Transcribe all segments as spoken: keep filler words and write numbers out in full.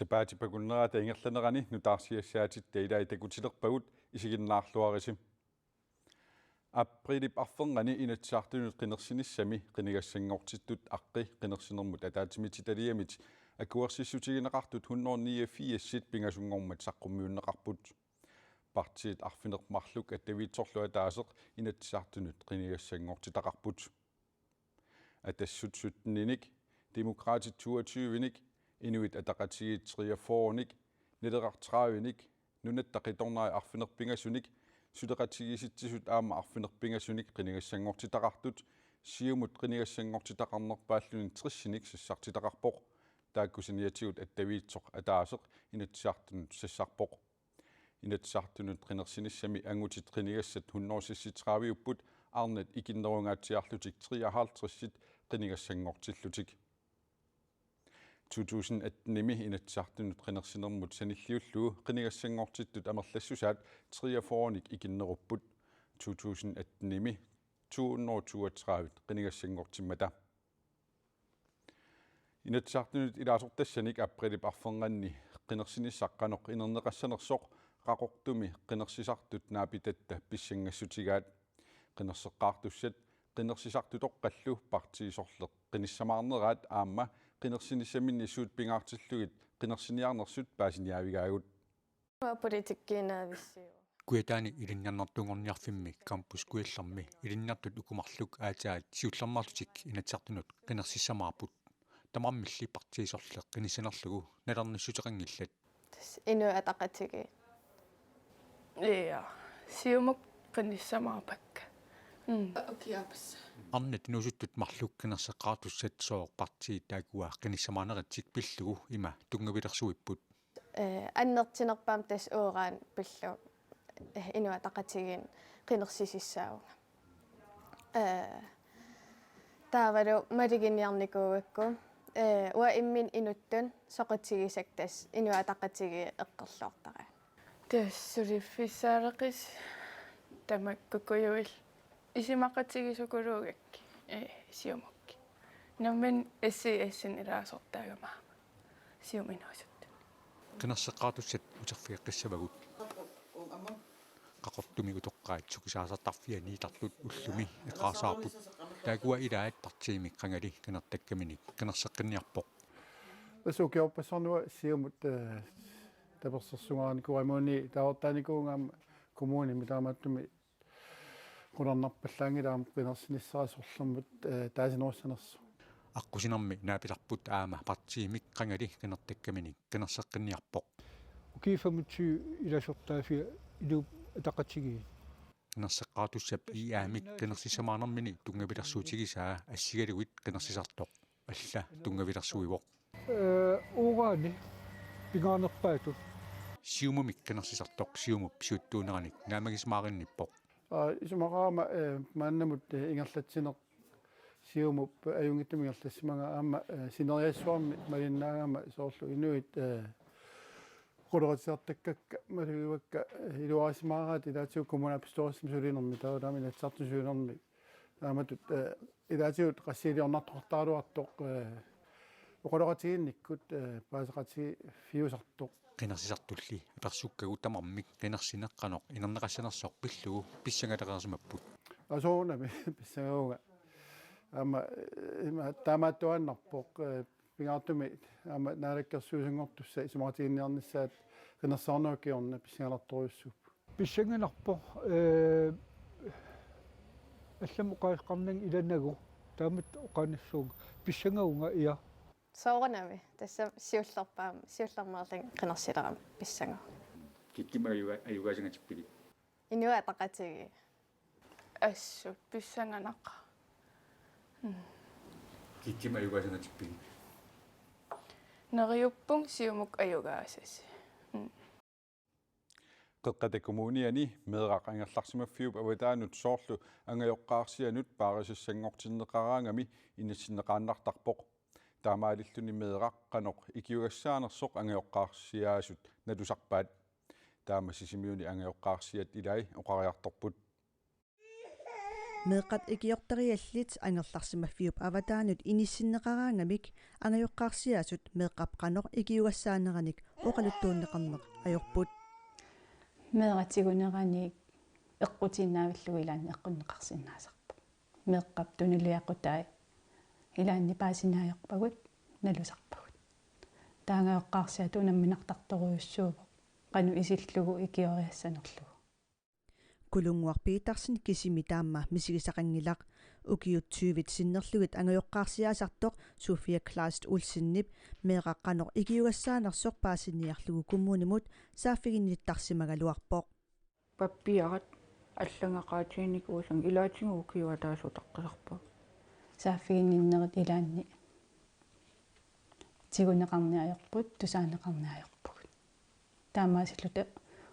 Paatipakunnerata ingerlanerani nutaarsiassaatitta ilai takutilerpagut, isiginnaarluarisi. Aprilip arfernganni Inatsisartunut qinersinissami qinigassanngortittut aqqi qinersinermut ataatsimiititaliamit akuersissutigineqartut hundrede niogfirsit pingasunngormat saqqummiunneqarput. Partiit arfineq-marluk attaviitsorlu ataaseq Inatsisartunut qinigassanngortitaqarput. Atassut syttenik, Demokraatit toogtyvenik, Inuit Ataqatigiit treogfyrrenik, Naleraq tredivenik, Nunatta Qitornai arfineq-pingasunik, Suleqatigiissitsisut aamma arfineq-pingasunik qinigassanngortitaqartut, Siumut qinigassanngortitaqarnerpaalluni tresinik sassartitaqarpoq. Taakku saniatigut attaviitsoq ataaseq Inatsisartunut sassarpoq. Inatsisartunut qinersinissami angutit qinigassat hundrede seksogtredive-upput, arnat ikinnerungaatsiarlutik treoghalvtredsit qinigassanngortillutik. To tusind attenimi Inatsisartunut qinersinermut sanilliullugu qinigassanngortittut amerlassusaat treogfyrrenik ikinnerupput. To tusind attenimi to hundrede toogtredive qinigassanngortimmata. Inatsisartunut ilaasortassanik aprilip arfernganni qinersinissaq qanoq inerneqassanersoq Qaqortumi qinersisartut naapitatta pissangassutigaat. Qinerseqqaartussat qinersisartutoqqallu partiit sorleq qinissamaarneraat aamma qinersinissaminni suut pingaartillugit qinersiniarnersut paasiniaavigaagut. Politikkiinnavissuaq. Kujataani ilinniarnertuunngorniarfimmi Campus Kujallermi ilinniartut uku marluk aatsaat siullermeerlutik Inatsisartunut qinersissamaarput. Tamarmilli partiit sorleq qinissanerlugu nalernissuteqanngillat. Tassa Inuit Ataqatigiit. Ja, Siumut qinissamaarpakka. Mm. Arnat inuusuttut marluk qinerseqqaartussat sooq partiit taakkua qinissamaarnertik pillugu ima tunngavilersuipput. Eh, annertunerpaamik tassa uran pillugu, eh, Inuit Ataqatigiinni qinersisissaavunga. Eh, taavalu maluginiarnikuugakku, eh, uanga imminut inuttut soqutigisakka tassa Inuit Ataqatigiit eqqorluartariaqarput. Tassa suliffissaaleqis tamakkuujuit isumaqatigisukuluugakkit, eh, Siumukkit. Nammineq S I S-inik ilaasortaagama Siumup inuusuttuni. Qinerseqqaartussat uterfigeqqissavagut. Qaqortumi utoqqaat sukisaasartarfianiittartut ullumi eqqaasarput. Taakkua ilaat partiimik qangali qinertakkaminik qinerseqqinniarpoq. Tassa ukiorpassuarni Siumut, eh, tapersersugaanikuugaluarluni taartaanikuugama kommunimi taamaattumik qularnarpallaanngilaq aamma qinersinissaq sorlermut, eh, taasinerussanersoq. Aqqusinermi naapilerput aamma partiimik qangali qinertakkaminik qinerseqqinniarpoq. Ukiut femogtyve ilaasortaaffiga Inuit Ataqatigiit. Qinerseqqaartussap I A-mik qinersissamaarnermini tunngavilersuutigisaa assigalugit qinersisartoq alla tunngavilersuivoq. Eh, uranit pingaarnerpaatut. Siumumik qinersisartoq Siumup siuttuuneranik naammagisimaaginnippoq. Aa, isumaqarama, eh, maannamut, eh, ingerlatsineq Siumup ajunngitsumik ingerlassimagaa aamma, eh, sinerissarsuarmi malinnaagama soorlu inuit, eh, oqaloqatisartakkakka malugivakka, eh, iluarisimaaraat ilaatigut kommunalbestyrelsimi sulinermi taavalu aamma Inatsisartuni sulinermi. Taamatut, eh, ilaatigut qassiiliornartoqartaraluartoq, eh, oqaloqatigiinnikkut, eh, paaseqatigiiffiusartoq. Qinersisartulli apersukkagut tamarmik qinersineq qanoq inerneqassanersoq pillugu pissangalereersimapput. Aa, soorunami pissangavunga. Aamma, eh, ima taamaattuaannarpoq, eh, pingaartumik aamma naalakkersuisunngortussat isumaqatiginninniarnissaat qinersinerup kingorna pissanganartorujussuupput. Pissanganarpoq, eh, allamik oqaaseqarnanga ilanagu, taamatut oqaannassuunga. Pissangavunga, ia. Soorunami, tassa siullerpaamik, siullermeerlunga qinersilerama pissangavunga. Kikkut ajuga-, ajugaasangatippigit? Inuit Ataqatigiit. Assut pissanganaqaaq. Mm. Kikkut ajugaasangatippigit? Neriuppunga Siumukka ajugaasasi. Mm. Qeqqata Kommuniani meeraq angerlarsimaffiup avataanut soorlu angajoqqaarsianut paarisassanngortinneqaraangami inissinneqaannartarpoq. Taamaalilluni meeraq qanoq ikiugassaanersoq angajoqqaarsiaasut nalusarpaat. Taama Sisimiuni angajoqqaarsiat ilai oqariartorput. Meeqqat ikiortariallit angerlarsimaffiup avataanut inissinneqaraangamik angajoqqaarsiaasut meeqqap qanoq ikiugassaaneranik oqaluttuunneqarneq ajorput. Meeraq tigunerani eqqutiinnaavillugu ilaanni eqqunneqarsinnaasarpoq. Meeqqap tunuliaqutai ilaanni paasinaajorpagut, nalusarpagut. Taava angajoqqaarsiat unamminartartorujussuuvoq qanoq isillugu ikioriassanerlugu. Kulunnguaq Petersen kisimi taama misigisaqanngilaq. Ukiut tyvit sinnerlugit angajoqqaarsiaasartoq Sofia Kleist Olsenip meeqqap qanoq ikiugassaanersoq paasiniarlugu kommunimut saaffiginnittarsimagaluarpoq. Pappiarat allagaqaatiginnikuusannga ilaatigut ukiup ataaseq utaqqisarpagut. Saaffiginninnerit ilaanni tiguneqarneq ajorput, tusaaneqarneq ajorpugut. Taamaasilluta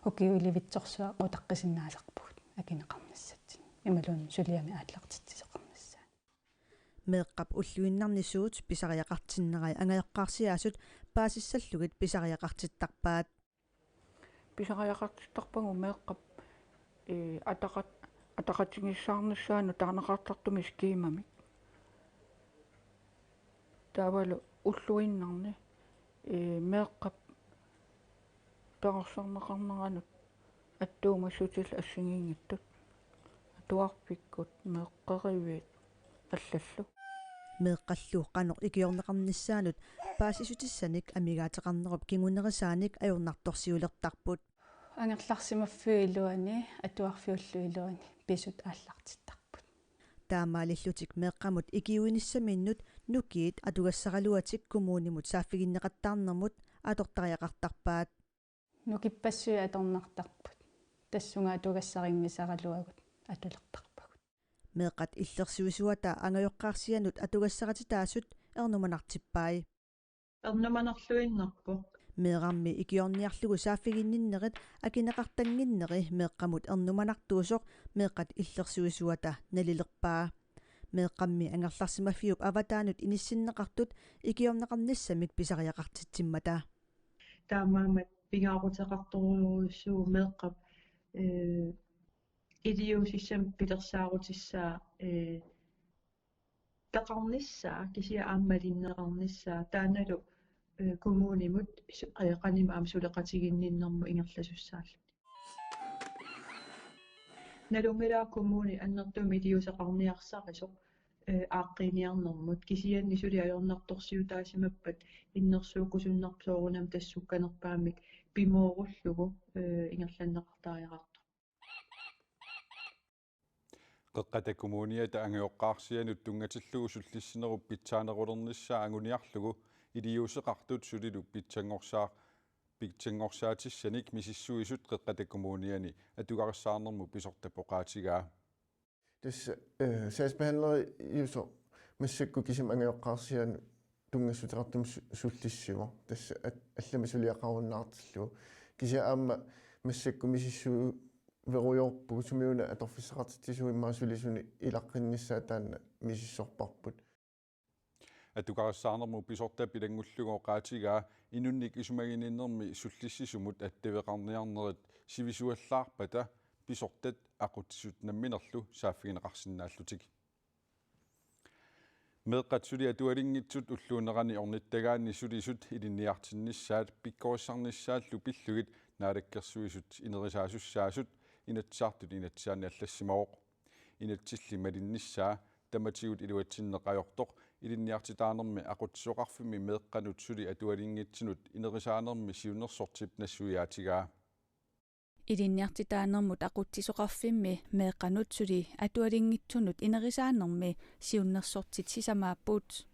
ukiut ilivitsorsuaq utaqqisinnaasarpugut akineqarnissatsinnik. Imaluunniit suliami aallartitsisoqarnissaanut. Meeqqap ulluinnarni suut pisariaqartinnerai angajoqqaarsiaasut paasissallugit pisariaqartittarpaat. Pisariaqartittarpagut meeqqap, ee, ataqat-, ataqatigiissaarnissaanut taaneqartartumik skemamik. Taavalu ulluinnarni, ee, meeqqap perorsarneqarneranut attuumassutillit assigiinngitsut. Atuarfikkut, meeqqeriviit allallu. Meeqqallu qanoq ikiorneqarnissaanut paasissutissanik amigaateqarnerup kingunerisaanik ajornartorsiulertarput. Angerlarsimaffiup iluani, atuarfiullu iluani pisut aallartittarput. Taamaalillutik meeqqamut ikiuinissaminnut nukiit atugassaraluatik kommunimut saaffiginneqattaarnermut atortariaqartarpaat. Nukippassuit atornartarput. Tassunga atugassarinngisaraluagut atulertarpagut. Meeqqat illersuisuata angajoqqaarsianut atugassarititaasut ernumanartippai. Ernumanarluinnarpoq. Meerarmi ikiorniarlugu saaffiginninnerit akineqartannginneri meeqqamut ernumanartuusoq meeqqat illersuisuata nalilerpaa. Meeqqammi angerlarsimaffiup avataanut inissinneqartut ikiorneqarnissamik pisariaqartitsimmata. Taamaammat pingaaruteqartorujussuuvoq meeqqap, ee, iliuusissamik pilersaarutissaa, ee, peqarnissaa, kisianni aamma malinneqarnissaa, taannalu, ee, kommunimut su-, ee, qanimut aamma suleqatiginninnermut ingerlasussaalluni. Nalunngilara kommuni annertuumik iliuuseqarniarsarisoq, ee, aaqqiiniarnermut, kisianni suli ajornartorsiutaasimappat innersuukkusunnarpoq soorunami tassa sukkanerpaamik pimoorullugu, ee, ingerlanneqartariaqartoq. Qeqqata Kommuniata angajoqqaarsianut tunngatillugu sullissinerup pitsaanerulernissaa anguniarlugu iliuuseqartut sulilu pitsanngorsaa-, pitsanngorsaatissanik misissuisut Qeqqata Kommuniani atugarissaarnermut pisortap oqaatigaa. Tassa, eh, sagsbehandleriusoq massakkut kisimi angajoqqaarsianut tunngassuteqartumik su-, sullissivoq. Tassa at-, allamik suliaqarunnaartillugu. Kisianni aamma massakkut misissuiverujoorpugut sumiuna atorfissaqartitsisugut immaqa sulisunik ilaqqinnissaat taanna misissorparput. Atugarissaarnermut pisortap ilanngullugu oqaatigaa inunnik isumaginninnermi sullissisumut attaveqarniarnerit sivisuallaarpata pisortat aqutsisut namminerlu saaffigineqarsinnaallutik. Meeqqat suli atualinngitsut ulluunerani ornittagaanni sulisut ilinniartinnissaat pikkorissarnissaallu pillugit Naalakkersuisut inerisaasussaasut Inatsisartut inatsisaani allassimavoq. Inatsilli malinnissaa tamatigut iluatsinneq ajortoq Ilinniartitaanermi Aqutsisoqarfimmi meeqqanut suli atualinngitsunut inerisaanermi siunnersortip nassuiaatigaa. Ilinniartitaanermut Aqutsisoqarfimmi meeqqanut suli atualinngitsunut inerisaanermi siunnersortit sisamaapput.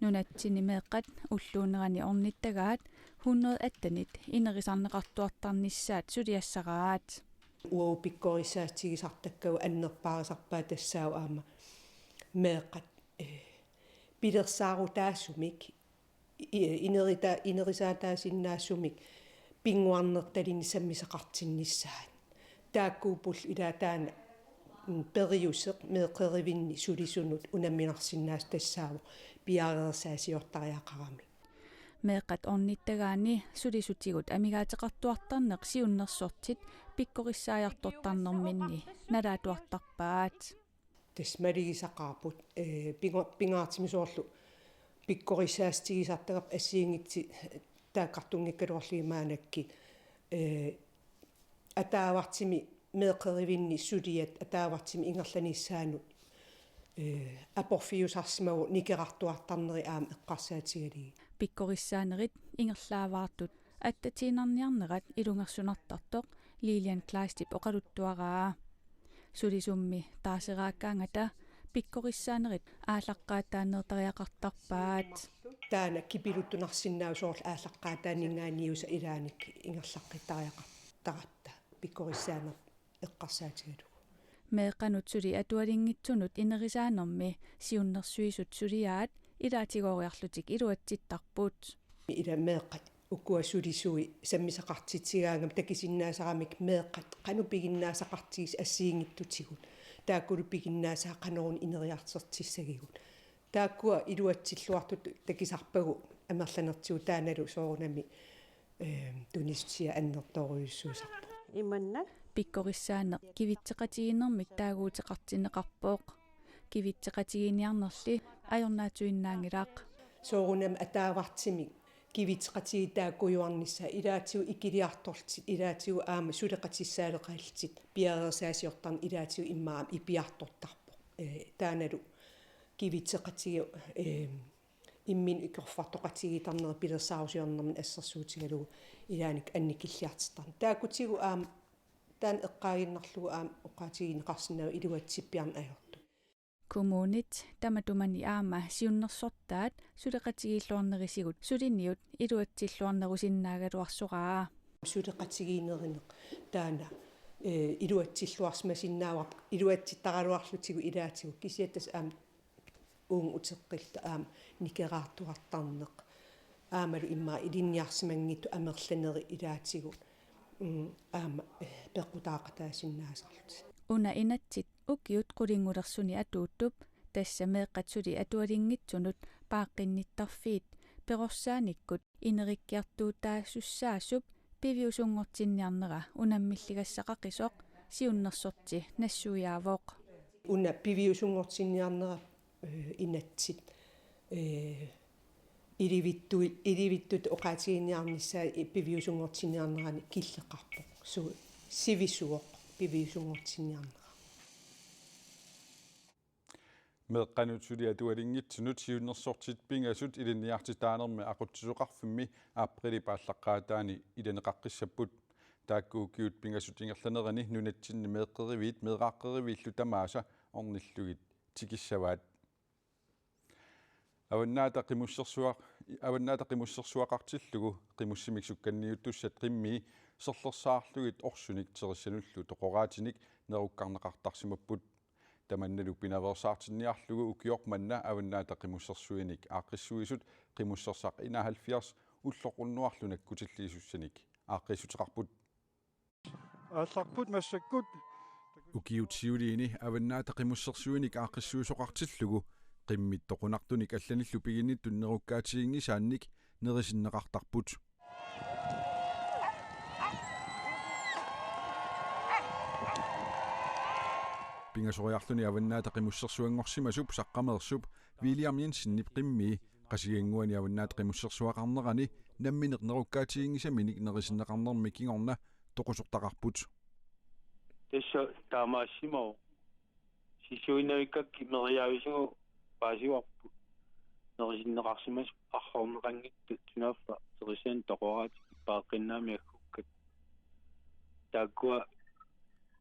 Nunatsinni meeqqat ulluunerani ornittagaat hundrede attenit inerisarneqartuartarnissaat suliassaraat. Uagut pikkorissaatigisartakkagut annerpaarisarpaat tassaavoq aamma meeqqat, eh, pilersaarutaasumik i-, inerita-, inerisaataasinnaasumik pinnguarnertalinik sammisaqartinnissaat. Taakkuupput ilaa taanna, mm, periuseq meeqqerivinni sulisunut unamminarsinnaasoq tassaavoq piareersaasiortariaqaramik. Meeqqat ornittagaanni sulisutigut amigaateqartuartarneq siunnersortit pikkorissaajartortarnerminni nalaatuartarpaat. Tassa malugisaqaarput, eh, pinga-, pingaartumik soorlu pikkorissaassutigisartagarput assigiinngitsut taakkartunngikkaluarlugit maannakkut, eh, ataavartumik meeqqerivinni suliat ataavartumik ingerlanissaannut, eh, aporfiusarsimavoq nikerartuartarneri aamma eqqarsaatigalugit. Pikkorissaanerit ingerlaavaartut attatiinnarniarnerat ilungersunartartoq Lilian Kleistip oqaluttuaraa. Sulisummi taaseraakkaangata pikkorissaanerit aallaqqaataanneertariaqartarpaat. Taanna kipiluttunarsinnaavoq soorlu aallaqqaataaninngaanniit ilaanik ingerlaqqittariaqartaratta pikkorissaaneq eqqarsaatigalugu. Meeqqanut suli atualinngitsunut inerisaanermi siunnersuisut suliaat ilaatigooriarlutik iluatsittarput. Ila meeqqat ukua sulisui sammisaqartitsigaangamik takusinnaasaramik meeqqat qanoq piginnaasaqartigisut assigiinngitsutigut. Taakkulu piginnaasaat qanoruna ineriartortissagigut. Taakkua iluatsilluartutut takusarpagut amerlanertigut taannalu soorunami, eh, tunissusia annertoorujussuusarpoq. Imannak. Pikkorissaaneq kivitseqatigiinnermik taaguuteqartinneqarpoq. Kivitseqatigiinniarnerli ajornaatsuinnaanngilaq. Soorunami ataavartumik kivitseqatigiit taakkuujuarnissaat ilaatigut ikiliartorlutik, ilaatigut aamma suleqatissaaleqallutik, piareersaasiortarneq ilaatigut immaqa aamma ipiartortarpoq. Eh, taannalu kivitseqatigiit, eh, imminut ikorfartoqatigiittarnerat pilersaarusiornermini assersuutigalugu ilaanni annikilliartortarneq. Taakkutigut aamma taanna eqqaaginnarlugu aamma oqaatigineqarsinnaavoq iluatsippiarneq ajortut. Kommunit tamatumani aamma siunnersortaat suleqatigiilluarnerisigut suliniut iluatsilluarnerusinnaagaluarsoraa. Suleqatigiinnerineq taanna, eh, iluatsilluarsimasinnaavarput, iluatsittaraluarlutigu ilaatigut, kisianni tassa aamma uunga uteqqilluta aamma nikeraartuartarneq. Aammalu immaqa ilinniarsimanngitsut amerlanerit ilaatigut, mm, aamma, eh, peqqutaaqataasinnaasarlutik. Una inatsit ukiut qulinngulersuni atuuttup, tassa meeqqat suli atualinngitsunut paaqqinnittarfiit perorsaanikkut inerikkiartuutaasussaasup piviusunngortinniarnera unammilligassaq Qaqisoq siunnersorti nassuiaavoq. Una piviusunngortinniarnera, eh, inatsit, eh, ilivittu-, ilivittut oqaatigiinniarnissaat i-, piviusunngortinniarnerani killeqarpoq. Su-, sivisuoq piviusunngortinniarnera. Meeqqanut suli atualinngitsunut siunnersortit pingasut ilinniartitaanermi aqutsisoqarfimmi aprilip aallaqqaataani ilaneqaqqissapput. Taakku ukiut pingasut ingerlaneranni nunatsinni meeqqeriviit meeraaqqeriviillu tamaasa ornillugit tikissavaat. Avannaata Qimussersuaq-, Avannaata Qimussersuaqartillugu qimussimik sukkanniuttussat qimmii serlersaarlugit orsunik terissanullu toqoraatinik nerukkarneqartarsimapput. Tamannalu pinaveersaartinniarlugu ukioq manna Avannaata Qimussersuinik aaqqissuisut qimussersaq enoghalvfjerds ulloq unnuarlu nakkutilliisussanik aaqqiissuteqarput. Aallarput massakkut. Ukiut siuliini Avannaata Qimussersuinik aaqqissuisoqartillugu qimmit toqunartunik allanillu piginnittut nerukkaatiginngisaannik nerisinneqartarput. Pingasoriarluni Avannaata Qimussersuanngorsimasup saqqameersup William Jensenip qimmii Qasigiannguani Avannaata Qimussersuaqarnerani nammineq nerukkaatiginngisaminik nerisinneqarnermi kingorna toqusortaqarput. Tassa taamaassimavoq. Sisuinavikkakkit meriaavisigut paasivarput. Nerisinneqarsimasut arrorneqanngitsut sunaaffa terissanik toqoraatik ippaaqqinnaami aggukkat. Taakkua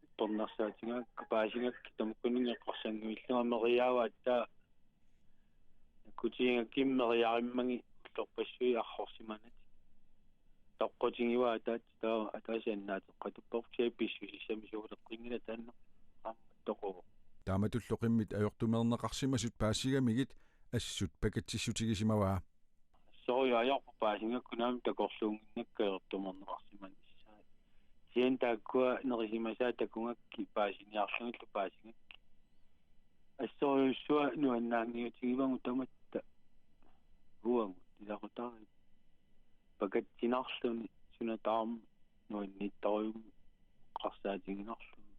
uppernarsaatigigakku paasigakkit tamakkununnga eqqarsannguillunga meriaavaa aatsaat. Nakkutigigakkit meriaarimmagit ullorpassuit arrorsimanatik. Toqqutigivaa ataatsip taava ataaseq annaateqqatupparput kisianni pissusissami suuleqqinngilaq taanna aamma toquvoq. Taamatullu qimmit ajortumeerneqarsimasut paasigamigit assut pakatsissutigisimavaa. Assorujussuaq ajorput paasigakku naamik takorluunnginnakku ajortumeerneqarsimanissaat. Kisianni taakkua nerisimasaat takugakkit paasiniarlugillu paasigakkit. Assorujussuaq nuannaanngitsutigivagut tamatta uagut ilaqutariit. Pakatsinarluni suna tamarmi nuanniittorujummik eqqarsaatiginarluni.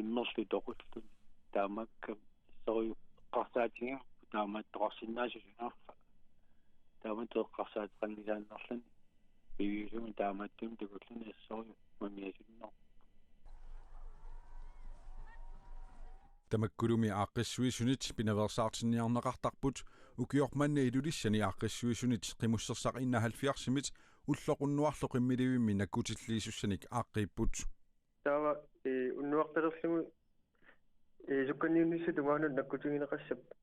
Immerlu toqulluni. taamaakkami assorujuk eqqarsaatigivarput taamaattoqarsinnaasut sunaaffa. Taamaattoq eqqarsaateqanngisaannarluni piviusumik taamaattumik takulluni assorujuk mamiasunnerpoq. Tamakkulumi aaqqissuisunit pinaveersaartinniarneqartarput ukioq manna Ilulissani aaqqissuisunit qimussersaq enoghalvfjerdsimit ulloq unnuarlu qimmilivimmi nakkutilliisussanik aaqqiipput. Taava, ee, unnuartalerlugu, ee, sukkanniunnissap tungaanut nakkutigineqassapput.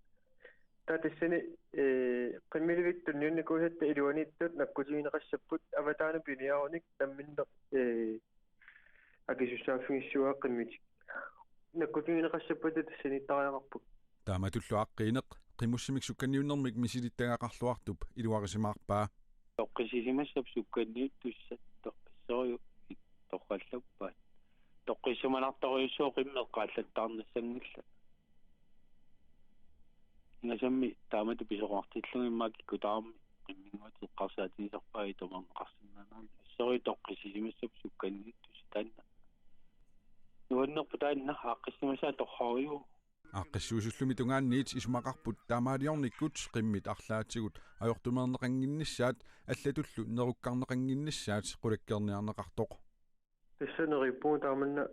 Taava tassani, ee, qimmilivittut niunnikuusatta iluaniittut nakkutigineqassapput avataanut piniarunik namminneq, ee, akisussaaffigissuaa qimmitik. Nakkutigineqassappata tassaniittariaqarput. Taamatullu aaqqiineq qimussimik sukkanniunnermik misilittagaqarluartup iluarisimaarpaa. Toqqissisimassap sukkanniuttussat toqqissorujuit torrallappaat. Toqqissimanartorujussuuvoq qimmit eqqaallattaarnissanngillat. Ingasammi taamatut pisoqartillugu immaqa kikkut tamarmik qimminnguatik eqqarsaatigisarpaat itumaarneqarsinnaanerannut. Assorujuk toqqissisimassap sukkanniuttussat taanna. Nuannerpoq taanna aaqqissimasaa torrarujuuvoq. Aaqqissuisullumi tungaanniit isumaqarput taamaaliornikkut qimmit arlaatigut ajortumeerneqannginnissaat allatullu nerukkarneqannginnissaat qulakkeerniarneqartoq. Tassa neriuppugut taamanna,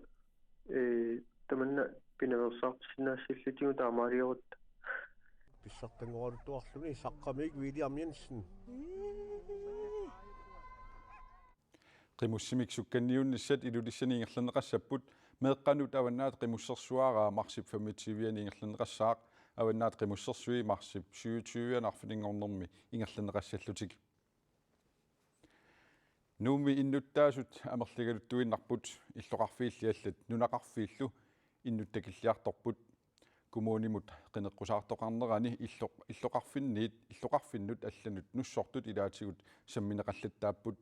ee, tamanna pinaveersaartissinnaassallutigu taamaaliorutta. Pissartanngoraluttuarluni saqqamiik William Jensen. Qimussimik sukkanniunnissat Ilulissani ingerlanneqassapput, meeqqanut Avannaata Qimussersuaraa marsip femogtyve-ani ingerlanneqassaaq, Avannaata Qimussersui marsip syvogtyve-ani arfininngornermi ingerlanneqassallutik. Nuummi innuttaasut amerligaluttuinnarput, illoqarfiilli allat nunaqarfiillu innuttakilliartorput. Kommunimut qineqqusaartoqarnerani illoq-, illoqarfinniit, illoqarfinnut allanut nussortut ilaatigut sammineqallattaapput.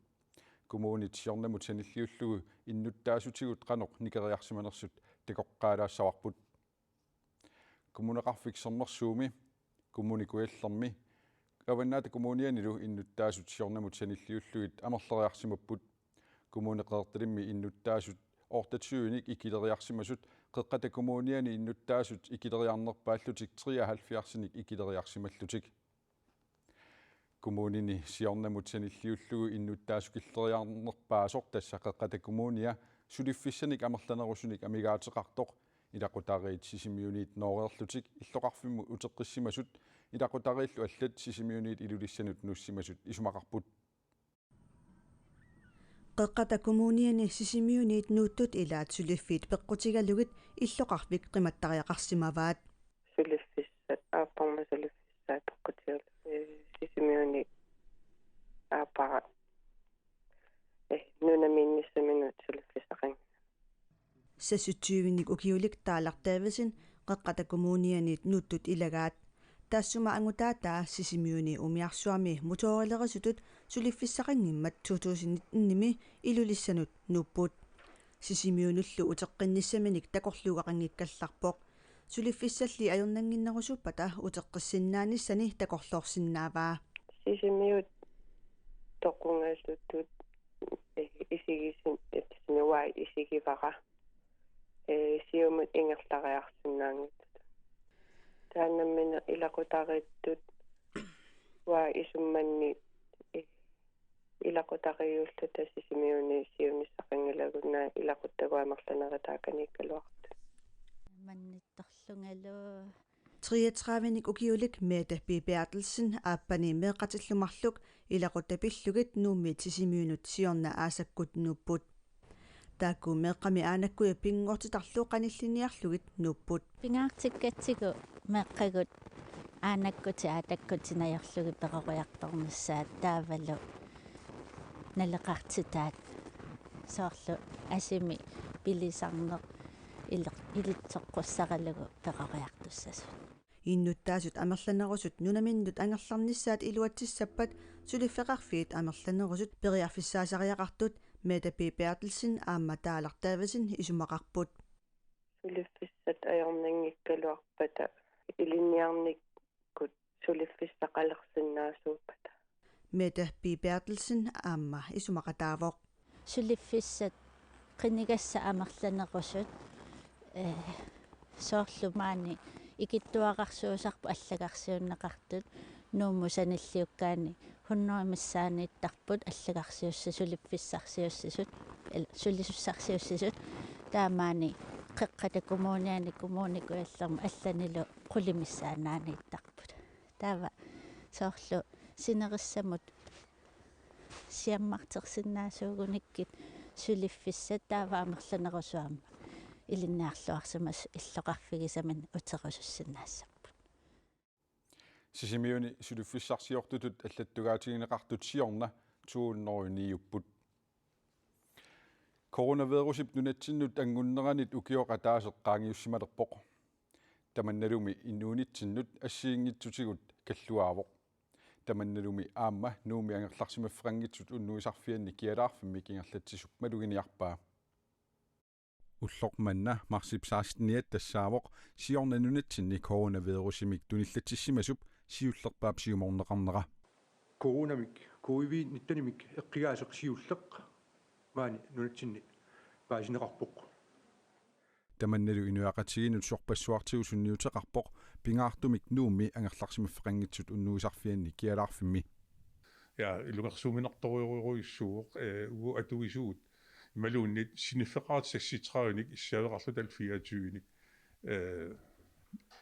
Kommunit siornamut sanilliullugu innuttaasutigut qanoq nikeriarsimanersut takoqqaalaassavarput. Kommuneqarfik Sermersuumi, Kommune Kujallermi, Avannaata Kommunianilu innuttaasut siornamut sanilliullugit amerleriarsimapput. Kommune Qeqertalimmi innuttaasut otteogtyve-nik ikileriarsimasut Qeqqata Kommuniani innuttaasut ikileriarnerpaallutik treoghalvfjerds-inik ikileriarsimallutik. Kommunini siornamut sanilliullugu innuttaasukilleriarnerpaasoq, tassa Qeqqata Kommunia, suliffissanik amerlanerusunik amigaateqartoq, ilaqutariit Sisimiuniit nooreerlutik illoqarfimmut uteqqissimasut, ilaqutariillu allat Sisimiuniit Ilulissanut nuussimasut isumaqarput. Qeqqata Kommuniani Sisimiuniit nuuttut ilaat suliffiit peqqutigalugit illoqarfik qimattariaqarsimavaat. Suliffissat, aapparma suliffissaat peqqutigalugit, ee, Sisimiuni aappara, ee, nunamiinnissaminut suliffissaqanngilaq. Seksogtyve-nik ukiulik Taalaq Davidsen Qeqqata Kommunianiit nuuttut ilagaat. Taassuma angutaataa Sisimiuni umiarsuarmi motoorilerisutut suliffissaqanngimmat to tusind nitten-imi Ilulissanut nuupput. Sisimiunullu uteqqinnissaminik takorluugaqanngikkallarpoq. Suliffissalli ajornannginnerusuppata uteqqissinnaanissani takorloorsinnaavaa. Sisimiut toqungalutut, eh, isigisin-, eh, Sisimiut isigivara, eh, siumut ingerlariarsinnaanngitsut. Taannammineq ilaqutariittut uanga isummanni, eh, ilaqutariiulluta Sisimiuni siunissaqanngilagut, naak ilaquttagut amerlaneritaakaniikkaluartut. Mannittarlungalu. Treogtredive-nik ukiulik Mette B. Berthelsen aappani meeqqatillu marluk ilaquttat pillugit Nuummiit Sisimiunut siorna aasakkut nuupput. Taakku meeqqami aanakkuit pinngortitarlu qanilliniarlugit nuupput. Pingaartikkatsigu meeqqagut aanakkutit aatakkutsinajorlugit peroriartornissaat taavalu naleqartitaat soorlu asimi pilisarneq ili-, ilitsoqqussaralugu peroriartussasut. Innuttaasut amerlanerusut nunaminnut angerlarnissaat iluatsissappat suliffeqarfiit amerlanerusut periarfissaasariaqartut Mette B. Berthelsen aamma Taalaq Davidsen isumaqarput. Suliffissat ajornanngikkaluarpata ilinniarnikkut suliffissaqalersinnaasuuppata. Mette B. Berthelsen aamma isumaqataavoq. Suliffissat qinigassat amerlanerusut, eh, Soorlu maani ikittuararsuusarput allagarsiunneqartut Nuummut sanilliukkaanni hundrede missaaniittarput allagarsiussat suliffissarsiussisut, el-, sulisussarsiussisut, taamaani Qeqqata Kommuniani Kommune Kujallermi allanilu qulit missaannaaniittarput. Taava soorlu sinerissamut siammartersinnaasuugunikkit suliffissat taava amerlanerusoq aamma ilinniarluarsimasut illoqarfigisaminnik uterusussinnaassapput. Sisimiuni suliffissarsiortutut allattugaatigineqartut siorna to hundrede niupput. Coronavirusip nunatsinnut anngunneranit ukioq ataaseq qaangiussimalerpoq. Tamannalumi inuunitsinnut assigiinngitsutigut kalluaavoq. Tamannalumi aamma Nuummi angerlarsimaffeqanngitsut unnuisarfianni Kialaarfimmik ingerlatsisup maluginiarpaa. Ulloq manna marsip seksteniat tassaavoq siorna nunatsinni coronavirusimik tunillatsissimasup siullerpaap siumorneqarnera. Coronamik, covid nittenimik eqqugaasoq siulleq maani nunatsinni paasineqarpoq. Tamannalu inuiaqatigiinnut sorpassuartigut sunniuteqarpoq pingaartumik Nuummi angerlarsimaffeqanngitsut unnuisarfianni Kialaarfimmi. Ja, ilungersuuminartorujorujussuuvoq, eh, uagut atuisugut. Imaluunniit siniffeqartut seksogtredivenik, issaveqarluta fireogtyvenik. Eh,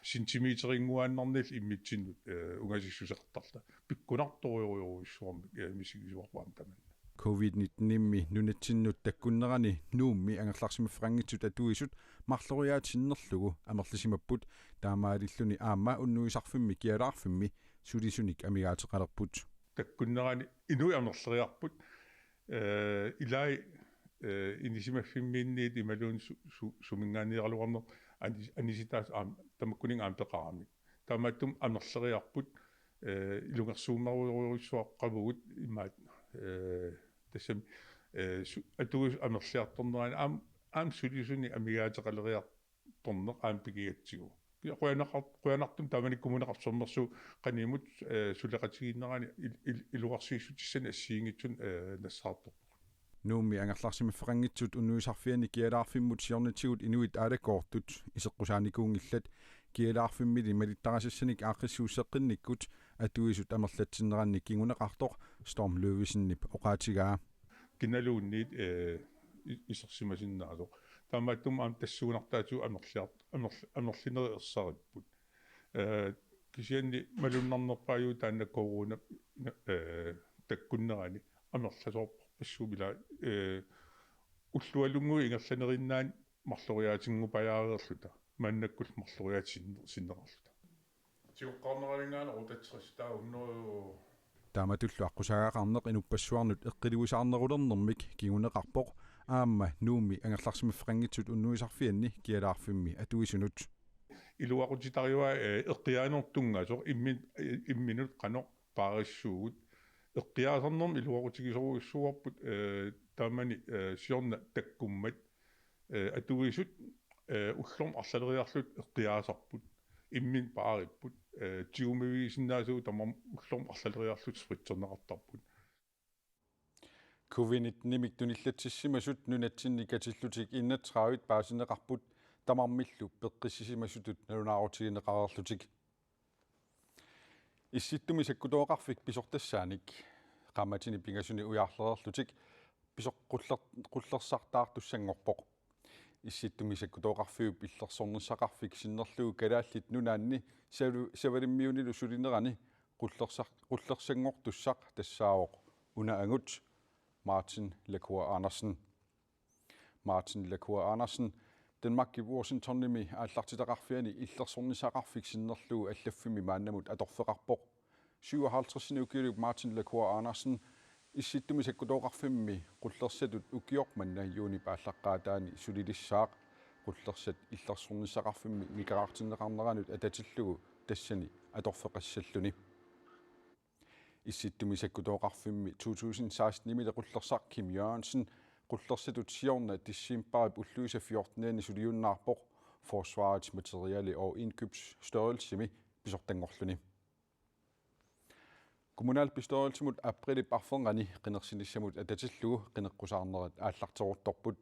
centimeterinnguaannarnillu immitsinnut, eh, ungasissuseqartarluta. Pikkunartorujorujussuarmik, eh, misigisuarput aamma tamanna. Covid nittenimmi nunatsinnut takkunnerani Nuummi angerlarsimaffeqanngitsut atuisut marloriaat sinnerlugu amerlisimapput, taamaalilluni aamma unnuisarfimmi Kialaarfimmi sulisunik amigaateqalerput. Takkunnerani inuit amerleriarput, eh, ilai, eh, inisimaffimmiinniit imaluunniit su-, su-, suminngaanniaraluarneq ani-, anisitaasut aamma tamakkuninnga aamma peqaramik. Taamaattumik amerleriarput, eh, ilungersuumerujorujussuaqqavugut imaat, eh, tassami, eh, su-, atuisut amerliartornerani aamma, aamma sulisunik amigaateqaleriartorneq aamma pigigatsigu. Qujanaqar-, qujanartumik taamani Kommuneqarfik Sermersuup qanimut, eh, suleqatigiinnerani il-, il-, ilungersuissutissanik assigiinngitsunik, eh, nassaartorpoq. Nuummi angerlarsimaffeqanngitsut unnuisarfianni Kialaarfimmut siornatigut inuit aalakoortut iseqqusaanikuunngillat, Kialaarfimmili malittarisassanikkut aaqqissuusseqqinnikkut atuisut amerlatsinnerannik kinguneqartoq Storm Løvisenip oqaatigaa. Kinaluunniit, eh, i-, isersimasinnaasoq. Taamaattumik aamma tassuunartaatigut amerliart-, amerl-, amerlinerit ersaripput. Eh, kisianni malunnarnerpaajuvoq taanna corona, eh, takkunnerani amerlasoorpassuup ila, eh, ullualunnguit ingerlaneriinnaanni marloriaatinngupajaareerluta. Maannakkullu marloriaatit sinne-, sinneqarluta. Tigoqqaarneralingaana otatsrista unno. Taamatullu aqqusagaqarneq inuppassuarnut eqqiluisaarnerulernermik kinguneqarpoq aamma Nuummi angerlarsimaffeqanngitsut unnuisarfianni Kialaarfimmi atuisunut. Iluaqutitariva, eh, eqqiaanertunngasoq immin-, eh, imminut qanoq paarissuugut. Eqqiaasarnermik iluaqutigisorujussuuarput, eh, taamani, eh, siorna takkummat, eh, atuisut, eh, ullormut arlaleriarlutik eqqiaasarput. Imminut paaripput, eh, tigummivigisinnaasugut tamarmik ullormut arlaleriarlutik spritserneqartarput. Covid nittenimik tunillatsissimasut nunatsinni katillutik enogtredive paasineqarput tamarmillu peqqissisimasutut nalunaarutigineqareerlutik. Issittumi sakkutooqarfik pisortassaanik qaammatini pingasuni ujaarlereerlutik pisoq-, qulleq-, qullersartaartussanngorpoq. Issittumi sakkutooqarfiup illersornissaqarfik sinnerlugu Kalaallit Nunaanni Sava-, Savalimmiunilu sulinerani qullersar-, qullersanngortussaq tassaavoq una angut Martin Lacour Andersen. Martin Lacour Andersen, Danmarkip Washingtonimi aallartitaqarfiani illersornissaqarfik sinnerlugu allaffimmi maannamut atorfeqarpoq. Syvoghalvtredsini ukiulik Martin Lacour Andersen Issittumi sakkutooqarfimmi qullersatut ukioq manna juunip aallaqqaataani sulilissaaq. Qullersat illersornissaqarfimmi nikeraartinneqarneranut atatillugu tassani atorfeqassalluni. Issittumi sakkutooqarfimmi to tusind sekstenimili qullersaq Kim Jørgensen qullersatut siorna decembarip ulluisa fjortenianni suliunnaarpoq Forsvarets Materiel- og Indkøbsstyrelsemi pisortanngorluni. Kommunalbestyrelsimut aprilip arfernganni qinersinissamut atatillugu qineqqusaarnerat aallarteruttorput.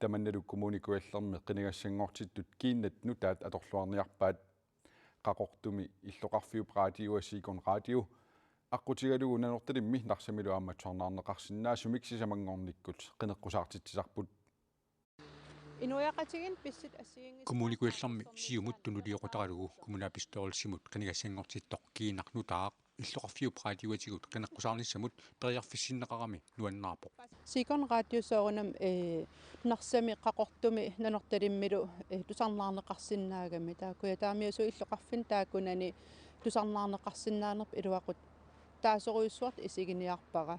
Tamannalu Kommune Kujallermi qinigassanngortittut kiinnat nutaat atorluarniarpaat. Qaqortumi illoqarfiup raatiua Sikon Raadio aqqutigalugu Nanortalimmi Narsamilu aamma tusarnaarneqarsinnaasumik sisamanngornikkut qineqqusaartitsisarput. Inuiaqatigiinni pisut assigiinngitsut Kommune Kujallermi Siumut tunuliaqutaralugu kommunalbestyrelsimut qinigassanngortittoq kiinnaq nutaaq illoqarfiup raatiuatigut qineqqusaarnissamut periarfissinneqarami nuannaarpoq. Sikon Raadio soorunami, eh, Narsami, Qaqortumi Nanortalimmilu, eh, tusarnaarneqarsinnaagami. Taava Kujataamiusuup illoqarfinni taakkunani tusarnaarneqarsinnaanerput iluaqutaasorujussuartut isiginiarpara.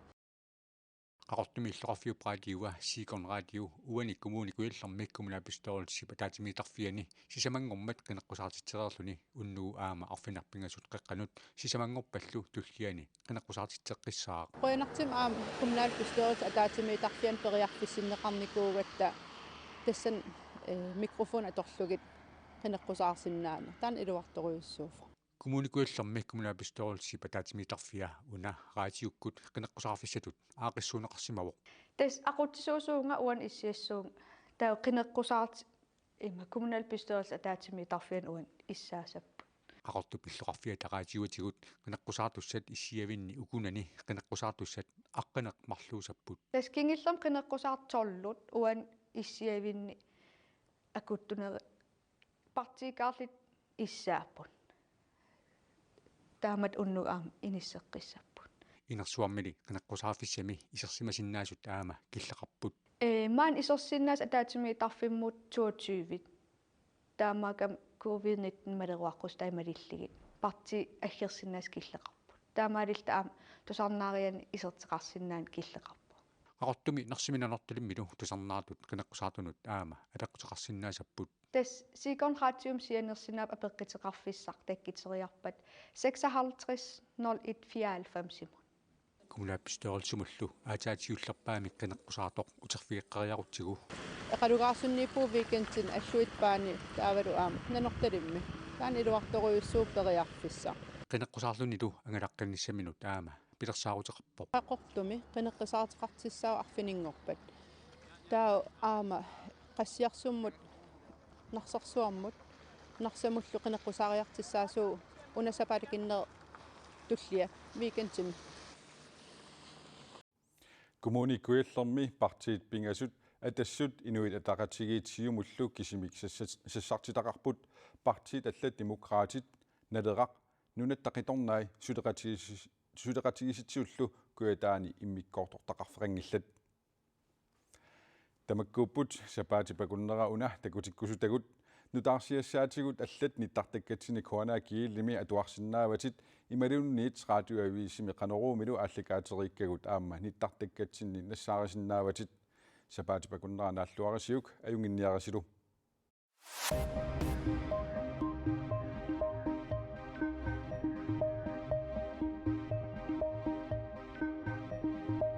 Qaqortumi illoqarfiup raatiua Sikon Raadio uani Kommune Kujallermi kommunalbestyrelsip ataatsimiittarfiani sisamanngormat qineqqusaartitsilereerluni unnugu aamma arfineq-pingasut qeqqanut sisamanngorpallu tulliani qineqqusaartitseqqissaaq. Qujanartumik aamma kommunalbestyrelsip ataatsimiittarfiani periarfissinneqarnikuugatta tassani, eh, mikrofoni atorlugit qineqqusaarsinnaaneq. Taanna iluartorujussuuvoq. Kommune Kujallermi kommunalbestyrelsip ataatsimiittarfia una raatiukkut qineqqusaarfissatut aaqqissuunneqarsimavoq. Tassa aqutsisuusuuvunga uani issiassuunga, taava qineqqusaart-, ima kommunalbestyrelsip ataatsimiittarfiani uani issaasapput. Qaqortup illoqarfiata raatiuatigut qineqqusaartussat issiavinni ukunani qineqqusaartussat aqqaneq-marluussapput. Tassa kingullermik qineqqusaartut tolvit uani issiavinni akuttunerit partiikkaarlutik issaapput. Taamatut unnugu aamma inisseqqissapput. Inersuarmili qineqqusaarfissami isersimasinnaasut aamma killeqarput. Ee, maani isersisinnaasat ataatsimiittarfimmut toogtyve. Taamaakkami covid nitten maleruaqqusaat malillugit. Partiit aggersinnaasut killeqarput. Taamaalilluta aamma tusarnaarianni iserteqarsinnaaneq killeqarpoq. Qaqortumi Narsami Nanortalimmilu tusarnaartut qineqqusaartunut aamma apeqquteqarsinnaasapput. Tassa Sikon Raadiumi sianersinnaapput apeqquteqarfissaq takkuteriarpat seksoghalvtreds nul et fireoghalvfemsimut. Kommunalbestyrelsimullu aatsaat siullerpaamik qineqqusaartoq uterfigeqqeriarutsigu. Eqalugaarsunniippugut weekendini Alluitsup Paani taavalu aamma Nanortalimmi. Taanna iluartorujussuuvoq periarfissaq. Qineqqusaarlunilu angalaqqinnissaminut aamma pilersaaruteqarpoq. Qaqortumi qineqqusaarteqartussaavoq arfininngorpat. Taava aamma Qassiarsummut, Narsarsuarmut, Narsamullu qineqqusaariartussaasuuvoq una sapaatip akunneri tullia weekendimi. Kommune Kujallermi partiit pingasut Atassut, Inuit Ataqatigiit Siumullu kisimik sassat-, sassartitaqarput. Partiit allat Demokraatit, Naleraq, Nunatta Qitornai suleqatigiis-, suleqatigiissitsullu Kujataani immikkoortortaqarfeqanngillat. Tamakkuupput sapaatip akunnera una takutikkusutagut. Nutaarsiassaatigut allat nittartakkatsinni K N R G L-imi atuarsinnaavatit imaluunniit Radioavisimi Qanoruumilu aallakaatereerikkagut aamma nittartakkatsinni nassaarisinnaavatit. Sapaatip akunnera naalluarisiuk ajunnginniarisilu.